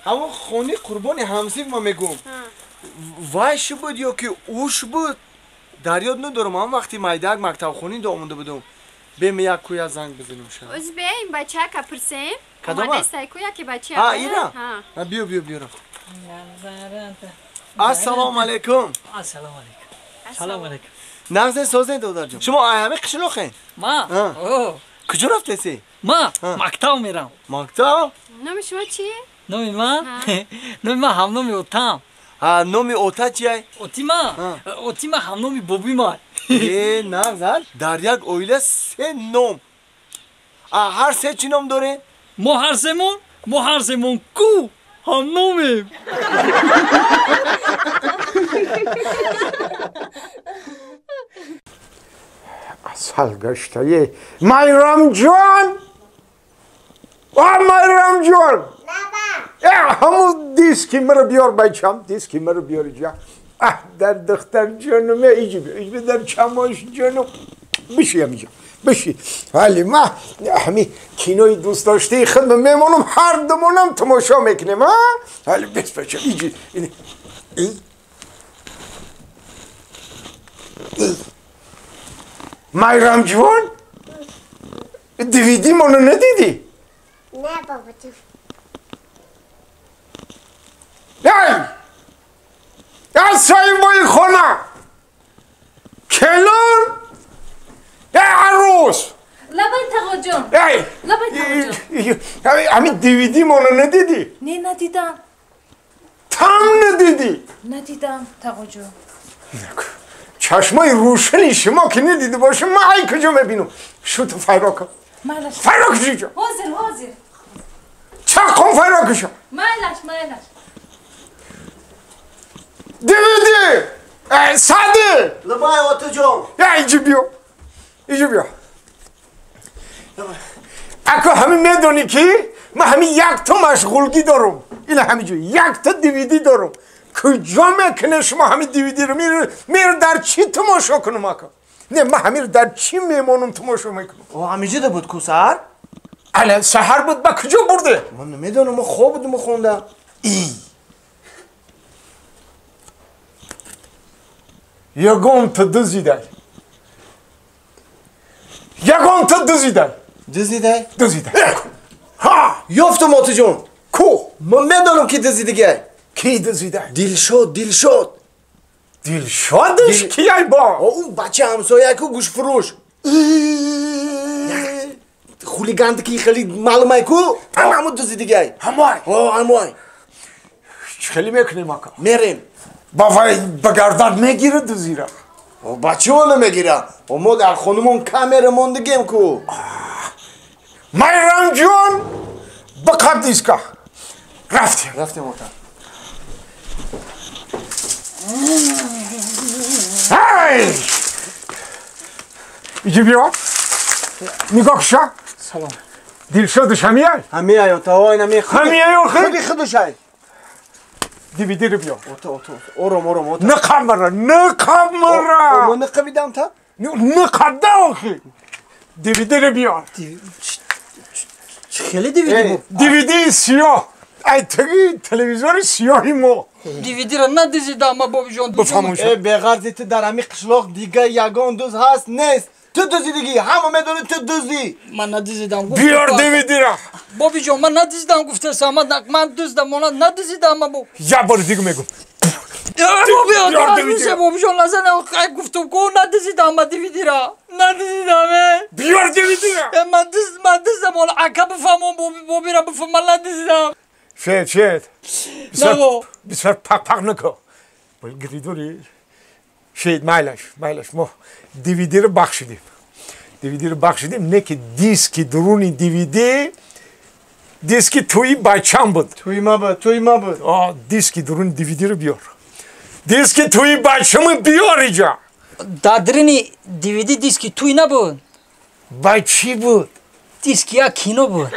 Ҳамон хони қурбони ҳамсиф ма мегӯм. Вайш буд ё ки уш буд? Дар ёд надорам. Ҳам вақти майдаак мактабхонӣ омода будум. Бем як куя занг бизанем ша. Оз беем бачака пурсем. Кадома? Омадестай куя ки бача. Ҳа, ира. Ҳа, биё, биё, биё. Ассалому алайкум. Ассалому алайкум. Салом алайкум. Нағзе созед додарҷон. Шумо ай ҳами қишлоқен? Ма? О. Куҷо рафтеси? Ма мактаб мерам. Мактаб? Номи шумо чи? Номи ман? Номи ман ҳамноми отам. Ҳа, номи ота чиай? Отима? Отима ҳамноми бобима. Э, нағз, дар як оила се ном. А ҳар се чӣ ном доред? Мо ҳар семон? Мо ҳар семон ку ҳамномем. Асал гаштае Майрамҷон! О, Майрамҷон! Ҳамун диски маро биёр, бачам, диски маро биёр иҷа. Аҳ, дар духтар ҷонум, иҷи биё, иҷи дар чамош ҷонум. Биши ҳамиҷа, биши. Вале ма ҳами кинои дӯстдоштаи худ мемонам, ҳар думонам тамошо мекунем, а? Вале бес бачам, иҷи. Майрамҷон, DVD моно надидӣ? Не, бобоҷон. Эй! Аз соҳибои хона! Келон! Эй, арӯс! Лабай тағоҷон! Эй! Лабай тағоҷон! Ҳамин DVD моно надидӣ? Не, надидам. Там надидӣ? Надидам, тағоҷон. Чашмои рӯшани шумо ки надида бошам, ман ай куҷо мебинам? Шуто файро кун. Файро кун ҷо. Ҳозир, ҳозир. Чақон файро кун. Майлаш, майлаш. DVD! Сади! Лабай, отаҷон. Иҷи биё. Иҷи биё. Ако ҳамин медонӣ ки ман ҳамин якто машғулгӣ дорам. Ина ҳамин ҷо якта DVD дорам. Куҷо мекунед шумо ҳамин DVD-ро? Меро дар чӣ тамошо кунам ака? Не, ман ҳаминро дар чӣ мемонам тамошо мекунам? О, ҳаминҷода буд ку саҳар? Ала саҳар буд, ба куҷо бурде? Ман намедонам, ман хоб будам хонда. И. Ягон та дузидай. Ягон та дузидай. Дузидай? Дузидай. Ҳа! Ёфтам, отаҷон. Ку? Ман медонам ки дузидигай. Ки дузидай? Дилшод, Дилшод. Дилшодиш кияй бо? О, ӯ бача ҳамсоя ку гӯшфурӯш. Хулиганди ки хеле маълумай ку? Ҳамун дузидигай. Ҳамой. О, ҳамой. Хеле мекунем ака? Мерем. Ба вай ба гардан мегира дузира. О, бачаҳо намегира. О, мо дар хонумон камера мондагем ку. Майрамҷон, ба қаб диска. Рафтем. Рафтем, ота. Ҳай! Иҷи биё. Нигоҳ куша. Салом. Дилшодиш ҳамияй? Ҳамияй, ота, ой, намей. Ҳамияй, охи? Худи худушай. DVD-ро биё. Ота, ота, ором, ором, ота. Нақаб мара, нақаб мара. Мо нақабидам та? Нақабда, охи. DVD-ро биё. Хеле DVD бу? DVD сиёҳ. Ай теги телевизори сиёҳи мо. DVD-ро надизидам, ма бобиҷон. Бифаҳмон Э, беғарзи ту дар ҳамин қишлоқ дига ягон дуз ҳаст нест. Ту дузидигӣ, ҳама медонӣ ту дуздӣ. Ман надизидам. Биёр DVD-ро. Бобиҷон, ман надизидам гуфтасам. Ман дуздам, мона надизидам ма бо. Як бори дига мегӯм. Бобиҷон, бобиҷон, назан, гуфтум ку надизидам ма DVD-ро. Надизидам, э. Биёр DVD-ро. Ман дуздам, ҳоло ака бифаҳмон, бобиро бифаҳм, ман надизидам. Шед, шед. Наго. Бисёр пақ-пақ накун. Гиридори. Шед, майлаш, майлаш. Мо DVD-ро бахшидем. DVD-ро бахшидем, не ки диски дуруни DVD, диски туи бачам буд. Туи ма буд, туи ма буд. О, диски дуруни DVD-ро биёр. Диски туи бачаму биёр иҷа. Дар даруни DVD диски туи набуд. Ба чӣ буд? Диски як кино буд.